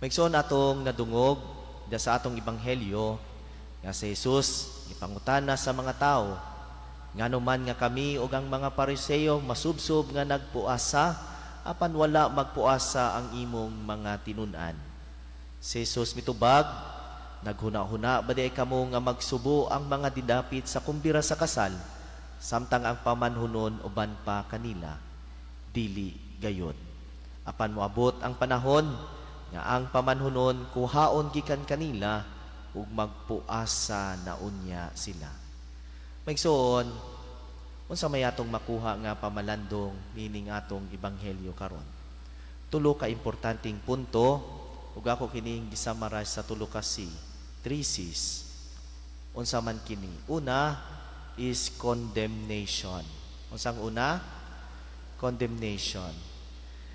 Maigsoon, atong nadungog da sa atong ebanghelyo nga si Jesus gipangutana sa mga tao, "Ngano man nga kami ug ang mga Pariseo masubsob nga nagpuasa, apan wala magpuasa ang imong mga tinun-an?" Si Jesus mitubag, "Naghuna-huna ba diay kamo nga magsubo ang mga dinapit sa kumbira sa kasal samtang ang pamanhunon uban pa kanila? Dili gayod. Apan moabot ang panahon nga ang pamanhunon kuhaon gikan kanila ug magpuasa na unya sila." Maigsoon, unsa may atong makuha nga pamalandong nining atong ebanghelyo karon? Tulo ka importanteng punto ug ako kining gisummarize sa tulo ka C, three C's. Unsa man kini? Una is condemnation. Unsang una? Condemnation.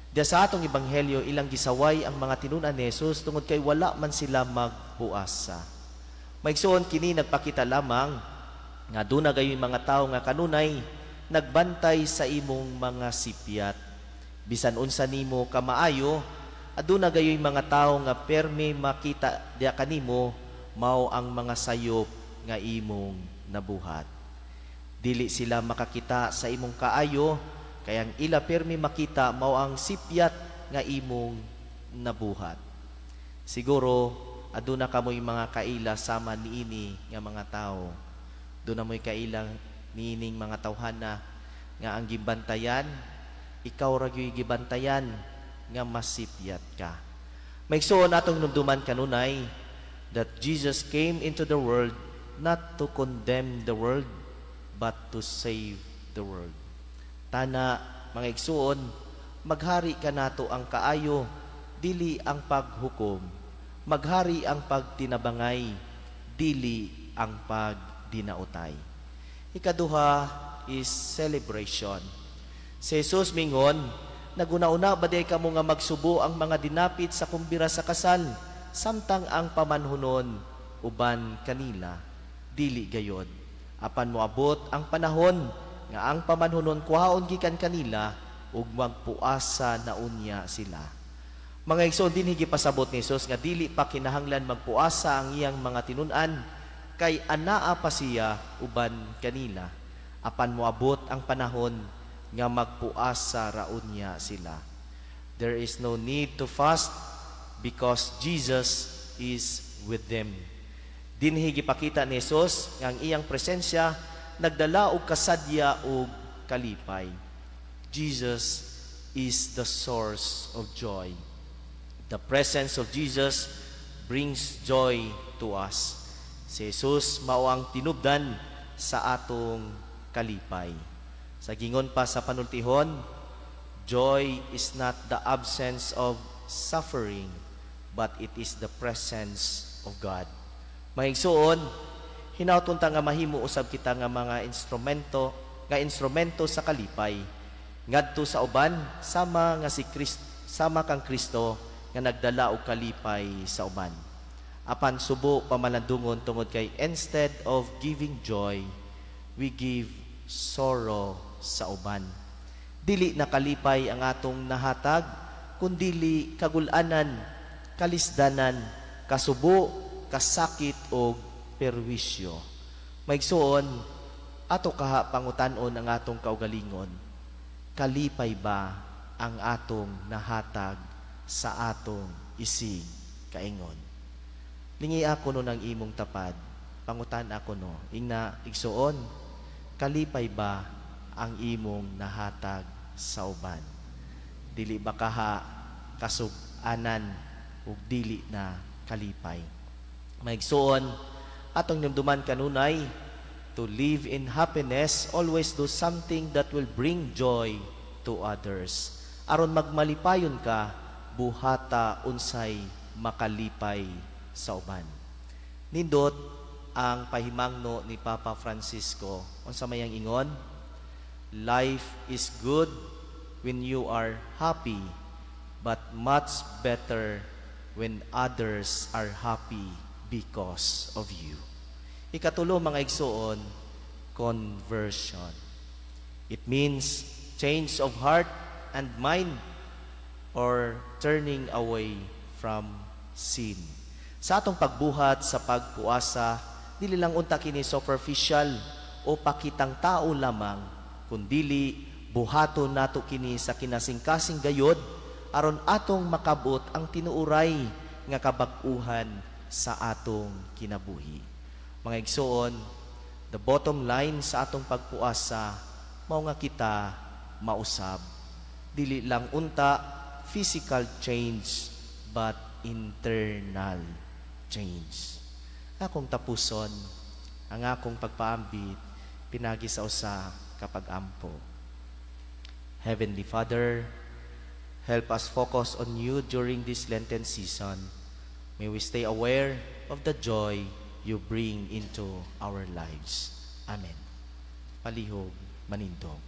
Diya sa atong ebanghelyo, ilang gisaway ang mga tinun-an ni Jesus tungod kay wala man sila magpuasa. Maigsoon, kini nagpakita lamang nga duna gayoy mga tawo nga kanunay nagbantay sa imong mga sipyat. Bisan unsa nimo kamaayo, aduna gayoy mga tawo nga permi makita diya kanimo mao ang mga sayop nga imong nabuhat. Dili sila makakita sa imong kaayo kay ang ila permi makita mao ang sipyat nga imong nabuhat. Siguro aduna kamoy mga kaila sama niini nga mga tao. Duna mo'y kaila niining mga tawhana nga ang gibantayan, ikaw ra gyud gibantayan nga masipyat ka. Maigsoon, atong numduman kanunay that Jesus came into the world not to condemn the world but to save the world. Tana, mga igsuon, maghari kanato ang kaayo, dili ang paghukom. Maghari ang pagtinabangay, dili ang pagdinautay. Ikaduha is celebration. Si Jesus mingon, "Naghuna-huna ba diay kamo nga magsubo ang mga dinapit sa kumbira sa kasal, samtang ang pamanhunon uban kanila? Dili gayod. Apan moabot ang panahon nga ang pamanhunon kuhaon gikan kanila ug magpuasa na unya sila." Mga igsoon, dinhi gipasabot ni Jesus nga dili pa kinahanglan magpuasa ang iyang mga tinun-an kay anaa pa siya uban kanila. Apan moabot ang panahon nga magpuasa ra unya sila. There is no need to fast because Jesus is with them. Dinhi gipakita ni Jesus nga ang iyang presensya nagdala og kasadya ug kalipay. Jesus is the source of joy. The presence of Jesus brings joy to us. Si Jesus mao ang tinubdan sa atong kalipay. Sa gingon pa sa panultihon, joy is not the absence of suffering, but it is the presence of God. Mga igsuon, hinawton ta nga mahimo usab kita nga mga instrumento, nga instrumento sa kalipay ngadto sa uban sama nga si Kristo, sama kang Kristo nga nagdala og kalipay sa uban. Apan subo pamalandungon tungod kay instead of giving joy, we give sorrow sa uban. Dili na kalipay ang atong nahatag, kundili kagulanan, kalisdanan, kasubo, kasakit og perwisyo. Maigsuon, ato kaha pangutan-on ang atong kaugalingon. Kalipay ba ang atong nahatag sa atong isig kaingon? Lingi ako no ng imong tapad, pangutan ako no, ingna igsuon, kalipay ba ang imong nahatag sa uban? Dili ba kaha kasug-anan ug dili na kalipay? Maigsuon, atong numduman kanunay, to live in happiness, always do something that will bring joy to others. Aron magmalipayon ka, buhata unsay makalipay sa uban. Nindot ang pahimangno ni Papa Francisco. Unsa may ang ingon? "Life is good when you are happy, but much better when others are happy because of you." Ikatulo, mga igsuon, conversion. It means change of heart and mind or turning away from sin. Sa atong pagbuhat sa pagpuasa, dili lang unta kini superficial o pakitang tao lamang, kundili buhaton nato kini sa kinasingkasing gayod aron atong makabot ang tinuuray nga kabag-uhan sa atong kinabuhi. Mga igsoon, the bottom line sa atong pagpuasa mao nga kita mausab. Dili lang unta physical change but internal change. Akong tapuson ang akong pagpaambit pinagi sa usa ka pag-ampo. Heavenly Father, help us focus on you during this Lenten season. May we stay aware of the joy you bring into our lives. Amen. Palihog manindog.